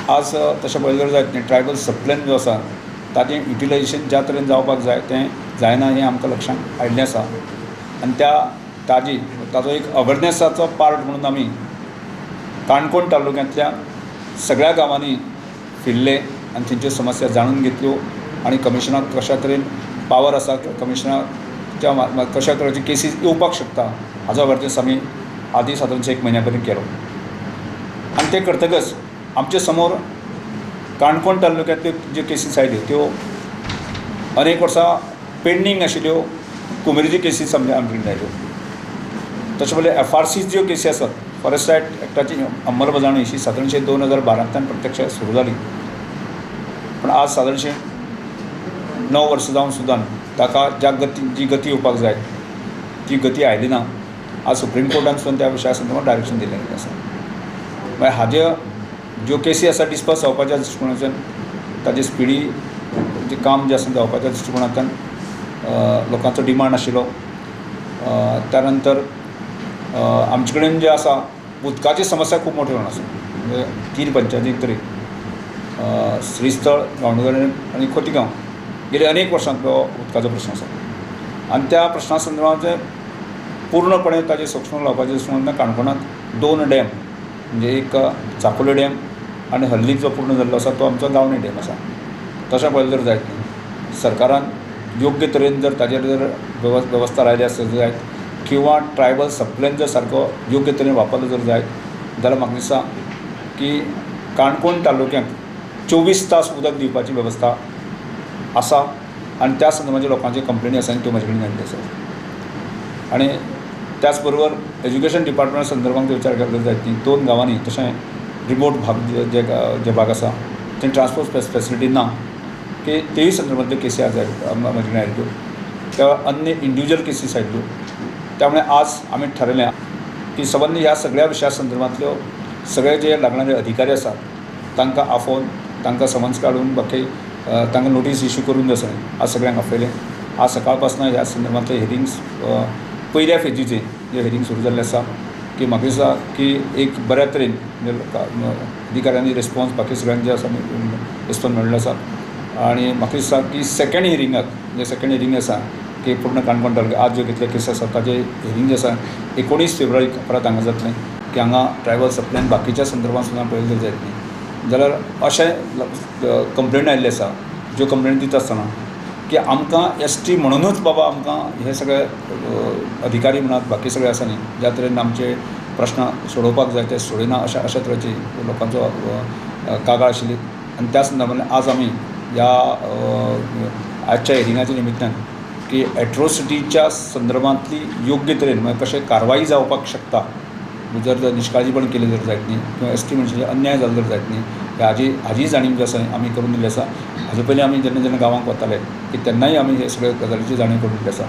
आज तशें पळयलें जाल्यार जायत न्ही. ट्रायबल सबप्लॅन जो आसा ताजें युटिलायजेशन ज्या तरेन जावपाक जाय तें जायना हें आमकां लक्षांत आयिल्लें आसा. आनी त्या ताजी ताजो एक अवेरनसाचो पार्ट म्हणून आमी काणकोण तालुक्यांतल्या सगळ्या गांवांनी फिरले आनी थंयच्यो समस्या जाणून घेतल्यो आनी कमिशनाक कशा तरेन पावर आसा, कमिशनाच्या कशा तरेच्यो केसीस येवपाक शकता हाजो अवेरनस आमी आदी सादारणशे एक म्हयन्या पयलीं केलो. आनी तें करतकच आमचे समोर काणकोण तालुक्यांतल्यो ज्यो केसीस आयल्यो त्यो अनेक वर्सां पेंडींग आशिल्ल्यो कुमेरीच्यो केसीस आमचे कडेन आयल्यो. तशें म्हणल्यार एफआरसी ज्यो केसी आसात, फॉरेस्ट रायट एक्टाची अंमलबजावणी अशी सादारणशे 2012 प्रत्यक्ष सुरू जाली, पूण आज सादारणशे 9 वर्सां जावन सुद्दां ताका ज्या गती जी गती येवपाक जाय ती गती आयली ना. आज सुप्रीम कोर्टान सुद्दां त्या विशया संदर्भात डायरेक्शन दिल्लें आसा. मागीर हाजे ज्यो केसी आसा डिस्पर्स जावपाच्या दृश्टिकोणांतल्यान, ताजे स्पिडी जें काम जें आसा जावपाच्या दृश्टिकोणांतल्यान लोकांचो डिमांड आशिल्लो. त्या नंतर आमचे कडेन जे आसा उदकाची समस्या खूब मोठी जावन आसा. म्हणजे 3 पंचायतीक तरी श्रीस्थळ, गांवडोंगरी आनी खोतीगांव गेले अनेक वर्सांतलो उदकाचो प्रश्न आसा. आनी त्या प्रश्ना संदर्भात पूर्णपणे ताजें सोक्षमोल लावपाचें दृश्टिकोणांतल्यान काणकोणांत 2 डॅम, म्हणजे एक चापोली डॅम आनी हल्ली जो पूर्ण जाल्लो आसा तो आमचो गावणे डॅम आसा. तशें पळयलें जर जायत न्ही, सरकारान योग्य तरेन जर ताजेर जर वेवस्था लायली आसत जायत किंवा ट्रायबल सबप्लॅन जर सारको योग्य तरेन वापरलो जर जायत जाल्यार म्हाका दिसता की काणकोण तालुक्यांत 24 तास उदक दिवपाची वेवस्था आसा आनी त्या संदर्भात लोकांच्यो कंप्लेनी आसा आनी त्यो म्हजे कडेन आयिल्ल्यो आसात. आनी त्याच बरोबर एज्युकेशन डिपार्टमेंटा संदर्भात विचार केलो जायत न्ही, 2 गांवांनी तशें रिमोट भाग जे जे भाग आसा थंय ट्रान्सपोर्ट फेसिलिटी ना की तेय संदर्भांतल्यो केसी आज म्हजे कडेन आयिल्ल्यो, त्या अन्य इंडिविज्युअल केसीस आयिल्ल्यो. त्यामुळे आज आमी ठरयलें की सबंद ह्या सगळ्या विशया संदर्भांतल्यो सगळे जे लागणारे अधिकारी आसात तांकां आफोवन तांकां समन्स काडून बाकी तांकां नोटीस इश्यू करून आसा आज सगळ्यांक आपयलें. आज सकाळ पासून ह्या संदर्भांतले हियरिंग्स पयल्या फेजीचे जे हियरिंग सुरू जाल्लें आसा की म्हाका दिसता की एक बऱ्या तरेन अधिकाऱ्यांनी रिस्पोन्स बाकी सगळ्यांक जे आसा रिस्पोन्स मेळिल्लो आसा. आनी म्हाका दिसता की सेकेंड हियरिंगाक जे सेकेंड हियरिंग आसा की पूर्ण काणकोण तालुक्यात आज ज्यो घेतले केसी आसा ताजे हियरिंग जे आसा 19 फेब्रुवारीक परत हांगा जातलें की हांगा ट्रायबल सबप्लॅन बाकीच्या संदर्भात सुद्दां पळयलें जायत न्ही जाल्यार अशें कंप्लेन आयिल्ले आसा ज्यो कंप्लेन दिता आसतना की आमकां एस टी म्हणुनूच बाबा आमकां हे सगळे अधिकारी म्हणात बाकी सगळे आसा न्ही ज्या तरेन आमचे प्रश्न सोडोवपाक जाय ते सोडिना अशा अशा तरेची लोकांचो कागाळ आशिल्ली. आनी त्या संदर्भात आज आमी ह्या आजच्या हियरिंगाच्या निमित्तान की एट्रोसिटीच्या संदर्भांतली योग्य तरेन म्हणजे कशें कारवाई जावपाक शकता जर निश्काळजीपण केलें जर जायत न्ही किंवा एस टी मनशाचेर अन्याय जालो जर जायत न्ही हाजी जाणीव जी आसा आमी करून दिल्ली आसा. हाजे पयलीं आमी जेन्ना जेन्ना गांवांक वताले की तेन्नाय आमी हे सगळे गजालीची जाणीव करून दिल्ली आसा.